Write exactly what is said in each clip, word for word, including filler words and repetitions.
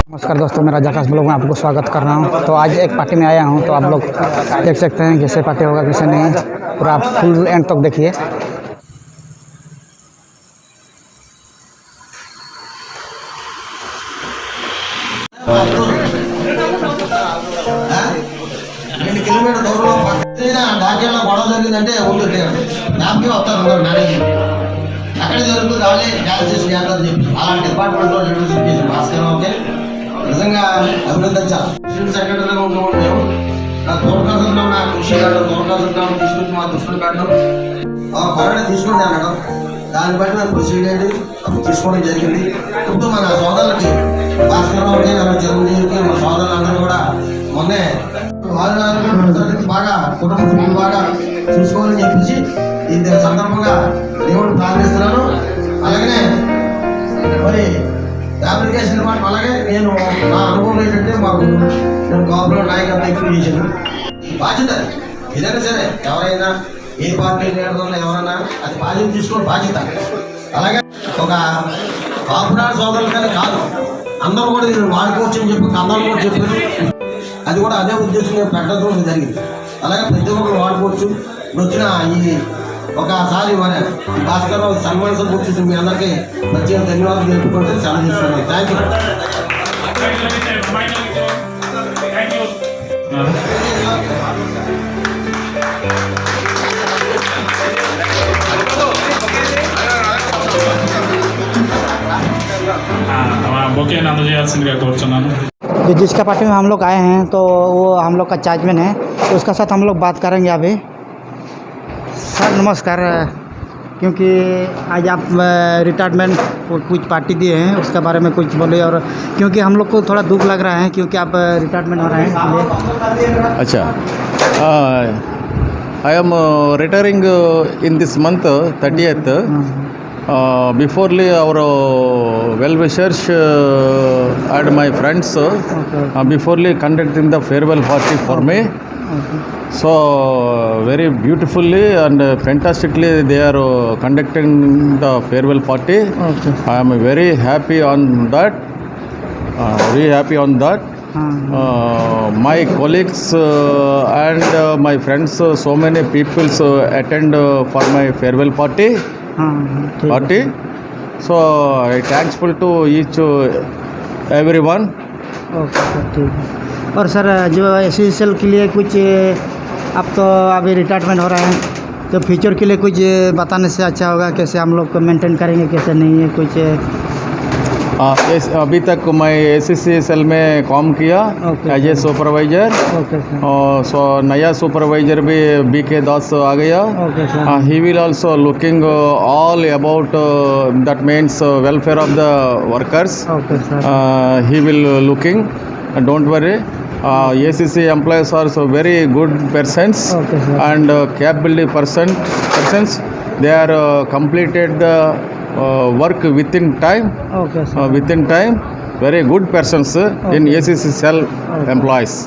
नमस्कार दोस्तों, मेरा जकास ब्लॉग में आपको स्वागत कर रहा हूँ। तो आज एक पार्टी में आया हूँ, तो आप लोग देख सकते हैं कैसे पार्टी होगा, कैसे नहीं। पूरा फुल एंड तक देखिए। రెండు కిలోమీటర్ దూరంలో పక్కన డాక్టర్లో గొడవ జరిగిందంటే, ఊళ్ళో జ్ఞాపకం వస్తారు అందరూ మేనేజ్‌మెంట్. ఎక్కడ జరుగుతుంది, వాళ్ళే క్యాన్సిల్ చేసి చేద్దామని చెప్పి అలాంటి డిపార్ట్‌మెంట్‌లో లీడర్‌షిప్ చేసి భాస్కర్ ఓకే నిజంగా అభినందించాలి. ప్రెసిడెంట్ సెక్రటరీగా ఉంటూ మేము నా దూరదర్శన్ నా కృషి కాదు, దూరదర్శన్ తీసుకొచ్చి మా దృష్టిలో పెట్టడం, ఆ, పర్వాలేదు, తీసుకోండి అనడం, దాన్ని బట్టి మేము ప్రొసీడ్ అయ్యి తీసుకోవడం జరిగింది. ఇప్పుడు మన సోదరులకి, భాస్కర్ రావుకి, మన చిరంజీవికి, మన సోదరులందరూ కూడా మొన్నే వారు బాగా కుటుంబ సభ్యులు బాగా చూసుకోవాలని చెప్పేసి ఈ సందర్భంగా దేవుడు ప్రార్థిస్తున్నాను. అలాగనే మరి ఫ్యాబ్రికేషన్ డిపార్ట్‌మెంట్, అలాగే నేను నా అనుభవం ఏంటంటే, మాకు నేను కాపులో నాయకత్వం ఎక్కువ చేశాను. ఈ బాధ్యత ఏదైనా సరే, ఎవరైనా ఏ పార్టీ లీడర్ ఉన్నా, ఎవరైనా అది బాధ్యత తీసుకోవడం బాధ్యత. అలాగే ఒక కాపురాడు సోదరులకనే కాదు, అందరూ కూడా ఇది వాడుకోవచ్చు అని చెప్పి కన్నాలు కూడా చెప్పారు. అది కూడా అదే ఉద్దేశం నేను ప్రకటించడం జరిగింది. అలాగే ప్రతి ఒక్కరు వాడుకోవచ్చు. ఇప్పుడు వచ్చిన ఈ ఒకసారి మరి ఈ భాస్కర్ రావు సన్మానం గుర్తించి మీ అందరికీ ప్రత్యేక ధన్యవాదాలు తెలుపుకుంటూ సెలవు తీసుకున్నాను. Thank you. బొకేని అందజేయాల్సిందిగా కోరుతున్నాను. जो जिसका पार्टी में हम लोग आए हैं, तो वो हम लोग का चार्जमैन है, तो उसका साथ हम लोग बात करेंगे अभी। सर नमस्कार। क्योंकि आज आप रिटायरमेंट को कुछ पार्टी दिए हैं, उसके बारे में कुछ बोलिए। और क्योंकि हम लोग को थोड़ा दुख लग रहा है, क्योंकि आप रिटायरमेंट हो रहे हैं, इसलिए। अच्छा, I am retiring in this month, thirtieth. Beforely, our well wishers and my friends beforely conducting the farewell party for me. So very beautifully and fantastically they are conducting the farewell party. I am very happy on that. Uh, very happy on that. Uh, my colleagues uh, and uh, my friends, uh, so many peoples uh, attend uh, for my farewell party. हाँ हाँ, ठीक है। Party. So I thankful to each uh, everyone. Okay sir, ठीक है। और sir, जो SCCL के लिए कुछ, आप तो अभी रिटायरमेंट हो रहे हैं, तो फ्यूचर के लिए कुछ बताने से अच्छा होगा, कैसे हम लोग को मेंटेन करेंगे, कैसे नहीं है कुछ। Uh, yes, अभी तक मैं एससीसीएल में काम किया Okay, as a sir. Supervisor. Okay sir. Uh, so नया सुपरवाइजर भी बी के दास आ गया। Okay sir. Uh, he will also looking uh, all about uh, that means uh, welfare of the workers. Okay sir. Uh, he will looking. Uh, don't worry. Uh, A C C employees are so very good persons Okay, sir. and uh, capable person persons. They are uh, completed the uh, work within time. Okay sir. Uh, within time, very good persons uh, in Okay. A C C cell employees.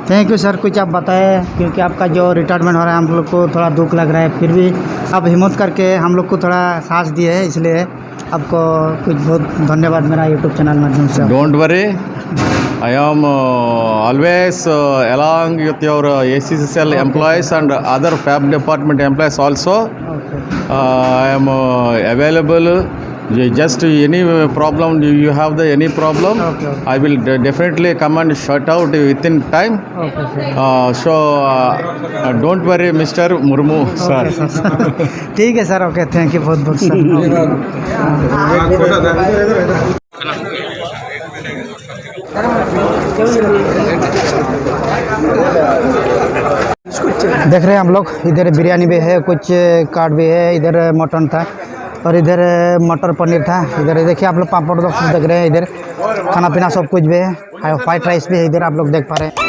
Thank you sir. कुछ आप बताएं, क्योंकि आपका जो retirement हो रहा है, हम लोग को थोड़ा दुख लग रहा है, फिर भी आप हिम्मत करके हम लोग को थोड़ा साथ दिए हैं, इसलिए आपको कुछ बहुत धन्यवाद मेरा यूट्यूब चैनल माध्यम से। Don't worry. I am uh, always uh, along with your uh, A C C cell employees and other fab department employees also. Okay. Uh, I am uh, available. You just any problem, you, you have the any problem, Okay, okay. I will de- definitely come and sort out within time. Okay sir. Uh, so uh, uh, don't worry, Mister Murmu sir. Okay sir. ठीक है sir, okay, thank you बहुत बहुत sir. देख रहे हैं हम लोग, इधर बिरयानी भी है, कुछ काट भी है, इधर मटन था और इधर मटर पनीर था। इधर देखिए आप लोग, पापड़ दोस्त देख रहे हैं, इधर खाना पीना सब कुछ भी है, फ्राइड राइस भी है, इधर आप लोग देख पा रहे हैं।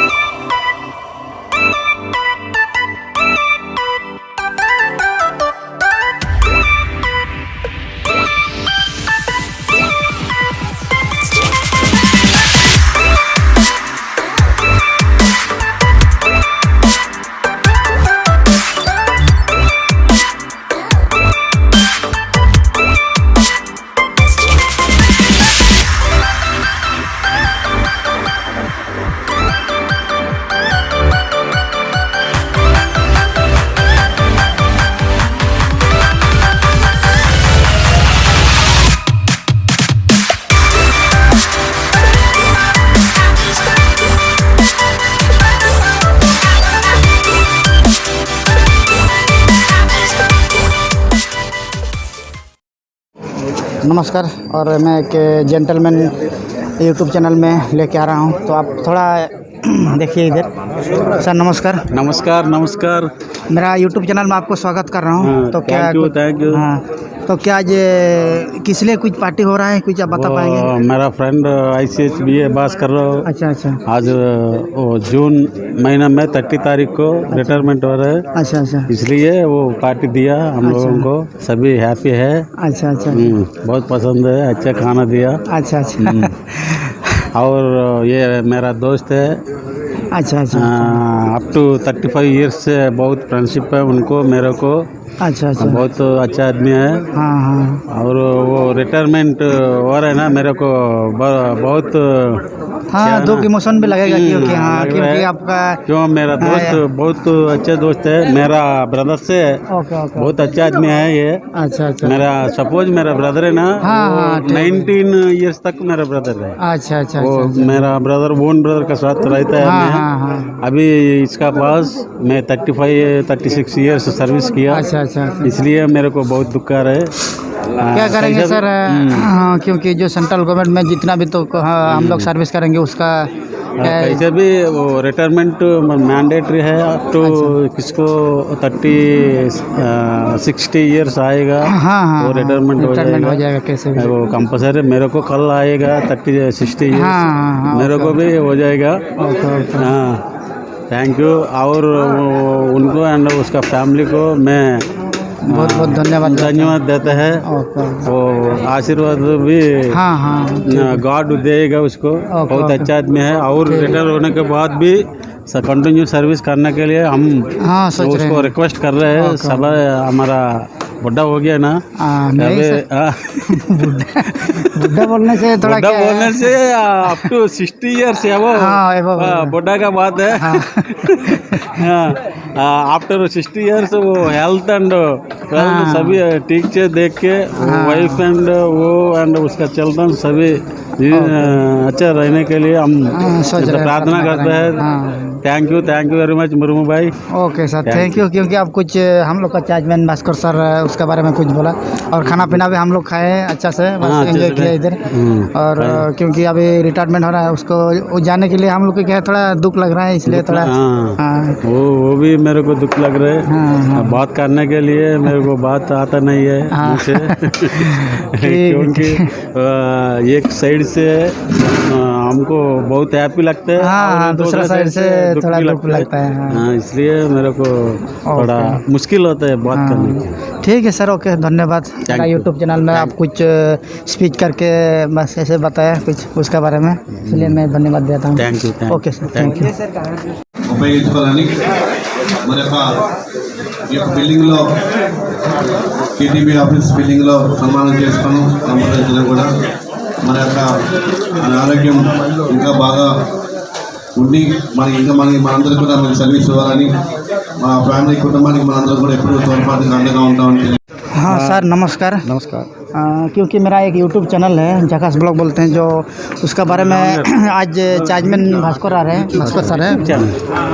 नमस्कार। और मैं एक जेंटलमैन यूट्यूब चैनल में लेके आ रहा हूँ, तो आप थोड़ा देखिए इधर। सर, नमस्कार। नमस्कार, नमस्कार। मेरा यूट्यूब चैनल में आपको स्वागत कर रहा हूँ। हाँ, तो क्या thank you, कुछ thank you। हाँ, तो क्या आज किस लिए कुछ पार्टी हो रहा है, कुछ आप बता वो पाएंगे? मेरा फ्रेंड आईसीएच बीए पास कर रहा हूँ। अच्छा, अच्छा। आज वो जून महीना में थर्टी तारीख को रिटायरमेंट हो रहा है, अच्छा, अच्छा। इसलिए वो पार्टी दिया हम अच्छा। लोगों को। सभी हैप्पी है। अच्छा, अच्छा। हम्म, बहुत पसंद है, अच्छा खाना दिया। अच्छा, अच्छा। हम्म। और ये मेरा दोस्त है। अच्छा, अच्छा, अच्छा। Up to thirty five years से बहुत फ्रेंडशिप है उनको, मेरे को। अच्छा, अच्छा। बहुत अच्छा आदमी है। हाँ, हाँ। और वो रिटायरमेंट हो रहा है ना, मेरे को ब-, बहुत हाँ, क्या दुख ना? इमोशन भी लगेगा, हम्म, क्योंकि हाँ, लग रहा क्योंकि है। आपका क्यों, मेरा हाँ, दोस्त या- बहुत अच्छा दोस्त है, मेरा ब्रदर से ओके, ओके। बहुत अच्छा आदमी है ये। अच्छा, अच्छा। मेरा सपोज मेरा ब्रदर है ना, हाँ, वो हाँ, ठीक है। नाइनटीन ईयर्स तक मेरा ब्रदर है। अच्छा, अच्छा, वो अच्छा, अच्छा। मेरा ब्रदर, ओन ब्रदर का साथ रहता है हाँ, मैं। हाँ, हाँ। अभी इसका पास मैं thirty five, thirty six years service किया। अच्छा, अच्छा, अच्छा। इसलिए मेरे को बहुत दुख आ रहा है। क्या हाँ, करेंगे कैसे सर? भी, हम्म। हाँ, क्योंकि जो सेंट्रल गवर्नमेंट में जितना भी तो, हाँ, हम लोग हम्म। सर्विस करेंगे, उसका हाँ, क्या है? कैसे भी वो रिटायरमेंट मैंडेटरी है, अप टू अच्छा। किसको थर्टी, आ, सिक्सटी ईयर्स आएगा, हाँ, हाँ, वो हाँ, रिटायरमेंट हो रिटायरमेंट हो जाएगा। जाएगा कैसे भी। वो कंपलसरी, मेरे को कल आएगा थर्टी, सिक्सटी ईयर्स, हाँ, हाँ, हाँ, मेरे ओके, को ओके। भी हो जाएगा। Okay, okay. हाँ, थैंक यू। और वो, उनको एंड उसका फैमिली को मैं बहुत, बहुत आ, धन्यवाद देता हूँ। धन्यवाद देता है। ओके। वो आशीर्वाद भी हाँ, हाँ, ठीक है। गॉड देगा उसको। ओके, बहुत ओके। अच्छा आदमी है और ठीक है। रिटायर होने के बाद भी कंटिन्यू सर्विस करने के लिए हम हाँ, सोच रहे उसको हैं। रिक्वेस्ट कर रहे हैं। ओके। सब हमारा बुढ़ा हो गया ना, हाँ, नहीं अबे, सर। हाँ। बुढ़ा, बुढ़ा बोलने से थोड़ा बुढ़ा क्या है? बोलने से अप टू सिक्सटी ईयर्स है वो। हाँ, above हाँ, है। बुढ़ा का बात है। हाँ। हाँ, आफ्टर सिक्सटी ईयर्स वो हेल्थ एंड हाँ। सभी ठीक से देख के हाँ। वाइफ एंड वो एंड उसका चिल्ड्रन सभी ये, ओके। अच्छा रहने के लिए हम हाँ, सोच रहे हैं, प्रार्थना प्रार्थना करते करेंगे। हैं। हाँ। Thank you, thank you very much, Murmu भाई। Okay sir, thank you. क्योंकि आप कुछ, हम लोग का चेयरमैन भास्कर सर, उसके बारे में कुछ बोला, और खाना पीना भी हम लोग खाए अच्छा से, बस हाँ, अच्छे एंजॉय से किया खाए। इधर। हम्म, और खाए। अ, क्योंकि अभी रिटायरमेंट हो रहा है, उसको, वो जाने के लिए हम लोग को क्या है, थोड़ा दुख लग रहा है, इसलिए दुख थोड़ा लग-, हाँ। हाँ। वो, वो भी मेरे को दुख लग रहा है। हाँ, हाँ। बात करने के लिए मेरे को बात आता नहीं है हाँ। मुझे। ठीक है, क्योंकि ठीक है। अ, एक साइड से, अ, हमको बहुत हैप्पी लगता है हाँ, और हाँ, दूसरा दूसरा साइड साइड से से दुख थोड़ा भी दुख लगता है। लगता है, हाँ। हाँ, इसलिए मेरे को थोड़ा ओके। मुश्किल होता है बात हाँ। करने की। ठीक है सर, ओके, धन्यवाद। Thank you. यूट्यूब चैनल में थैंक आप कुछ स्पीच करके बस ऐसे बताया कुछ उसके बारे में, इसलिए मैं धन्यवाद देता हूँ। Thank you, thank okay sir, thank thank you. You. ఉపయోగించుకోవాలని మరి యొక్క ఈ యొక్క బిల్డింగ్లో టీటీబీ ఆఫీస్ బిల్డింగ్లో సన్మానం చేసుకోవడం, సంప్రదించడం కూడా మన యొక్క మన ఆరోగ్యం ఇంకా బాగా ఉండి, మనకి ఇంకా మనకి మనందరూ కూడా మనకి సర్వీస్ ఇవ్వాలని, మా ఫ్యామిలీ కుటుంబానికి మనందరం కూడా ఎప్పుడూ తోడ్పాటుగా అండగా ఉంటామని తెలియ- हाँ सर, नमस्कार। नमस्कार। अ, क्योंकि मेरा एक यूट्यूब चैनल है, झकास ब्लॉग बोलते हैं, जो उसका बारे में आज चेयरमैन भास्कर आ रहे हैं, भास्कर सर हैं,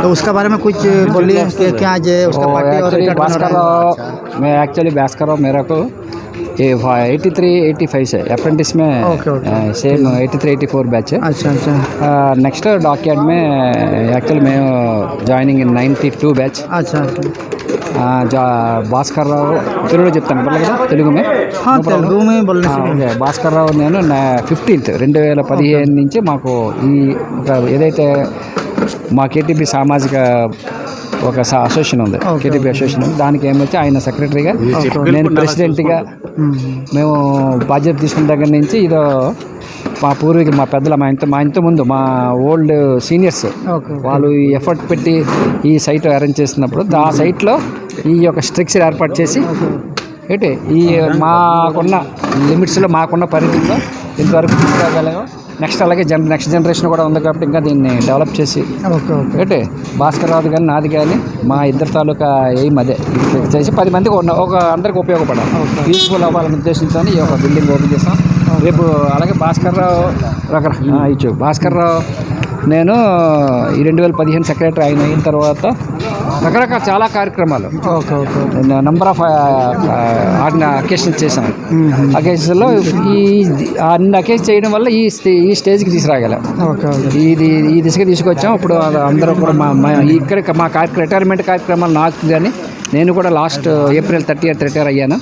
तो उसका बारे में कुछ बोलिए कि क्या आज उसका तो पार्टी और एक्चुअली रिटायरमेंट हो रहा है? भास्कर राव, मैं एक्चुअली भास्कर राव, मेरे को ये एटी थ्री एटी फाइव से अप्रेंटिस में, ओके, ओके। अ, same eighty three eighty four batch है। अच्छा, अच्छा। नेक्स्ट डॉकयार्ड में एक्चुअली मैं joining in ninety two batch. अच्छा, अच्छा। ఆ, జా-, భాస్కర్ రావు, తెలుగులో చెప్తాను, పర్లేదు కదా? తెలుగు మే? हाँ, तेलुगु में बोलने से ఓకే. భాస్కర్ రావు, నేను నా ఫిఫ్టీన్త్ రెండు వేల పదిహేను నుంచి మాకు ఈ ఒక ఏదైతే మా కేటీపీ సామాజిక ఒక స-, అసోసియేషన్ ఉంది, ఓకే, కేటీపీ ఓకే. అసోసియేషన్ ఉంది. దానికి ఏమొచ్చి ఆయన సెక్రటరీగా, ఓకే. నేను ప్రెసిడెంట్గా, మ్మ్. మేము బాధ్యత తీసుకున్న దగ్గర నుంచి ఇదో మా పూర్వీకులు, మా పెద్దలు, మా ఇంత, మా ఇంత ముందు మా ఓల్డ్ సీనియర్స్ ఓకే, ఓకే. వాళ్ళు ఈ ఎఫర్ట్ పెట్టి ఈ సైట్ అరేంజ్ చేస్తున్నప్పుడు ఆ సైట్లో ఈ యొక్క స్ట్రక్చర్ ఏర్పాటు చేసి ఏంటి ఈ మాకున్న లిమిట్స్లో, మాకున్న పరిధిలో ఇంతవరకు తీసుకురాగలిగాం. నెక్స్ట్ అలాగే జన్ నెక్స్ట్ జనరేషన్ కూడా ఉంది కాబట్టి ఇంకా దీన్ని డెవలప్ చేసి ఓకే, ఓకే. ఏంటి భాస్కర్ రావు కానీ నాది కానీ మా ఇద్దరు తాలూకా ఎయిమ్ అదే. చేసి పది మందికి ఉన్న ఒక అందరికి ఉపయోగపడాలి, ఓకే. యూస్ఫుల్ అవ్వాలనే ఉద్దేశంతో ఈ యొక్క బిల్డింగ్ ఓపెన్ చేసాం. ఓకే. రేపు అలాగే భాస్కర్ రావు రకర-, ఆ, ఇచ్చు భాస్కర్ రావు నేను ఈ రెండు వేల పదిహేను సెక్రటరీ అయిన అయిన తర్వాత రకరకాల చాలా కార్యక్రమాలు okay okay number of occasions చేశాను. అకేషన్స్లో ఈ అన్ని అకేషన్స్ చేయడం వల్ల ఈ స్టే ఈ స్టేజ్కి తీసుకురాగలం. ఓకే ఓకే ఇది ఈ దిశగా తీసుకొచ్చాం. ఇప్పుడు అందరూ కూడా మా మా- ఇక్కడ మా కార్యక్రమం రిటైర్మెంట్ కార్యక్రమాలు నాకు కానీ నేను కూడా లాస్ట్ ఏప్రిల్ థర్టీయత్ రిటైర్ అయ్యాను.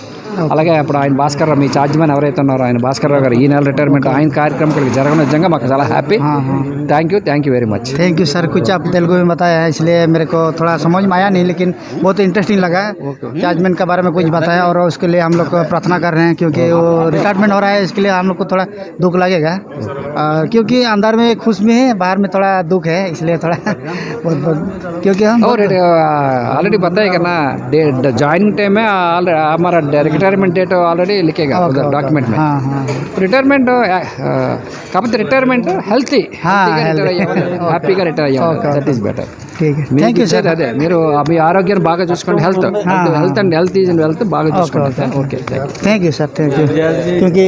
అలాగే అప్పుడు ఆయన భాస్కర్ రావు, మీ చార్జ్‌మ్యాన్ ఎవరైతే ఉన్నారో, ఆయన భాస్కర్ రావు గారు ఈ నెల రిటైర్మెంట్, ఆయన కార్యక్రమం ఇక్కడికి జరగడం నిజంగా మాకు చాలా happy. Thank you, thank you very much. Thank you sir. कुछ आप तेलुगु में बताया है, इसलिए मेरे को थोड़ा समझ में आया नहीं, लेकिन बहुत इंटरेस्टिंग लगा। चार्जमैन के बारे में कुछ बताया और उसके लिए हम लोग को प्रार्थना कर रहे हैं, क्योंकि वो रिटायरमेंट हो रहा है, इसके लिए हम लोग को थोड़ा दुख लगेगा। और क्योंकि अंदर में खुश भी है, बाहर में थोड़ा दुख है, इसलिए थोड़ा बहुत, बहुत क्योंकि हम और ऑलरेडी बताया करना, ज्वाइनिंग टाइम है, हमारा रिटायरमेंट डेट ऑलरेडी लिखेगा ओके, ओके। डॉक्यूमेंट में. हाँ हाँ రిటైర్మెంట్, కాకపోతే రిటైర్మెంట్ హెల్తీ. हाँ, రిటైర్ అయ్యాం, హ్యాపీగా రిటైర్ అయ్యాం. ఓకే. That is better. ठीक है, थैंक यू सर। అదే మీరు మీ ఆరోగ్యాన్ని బాగా చూసుకోండి. హెల్త్ हाँ, हाँ। Health and health is wealth బాగా ఓకే, చూసుకోండి. Okay. Okay. Thank you sir, thank you. क्योंकि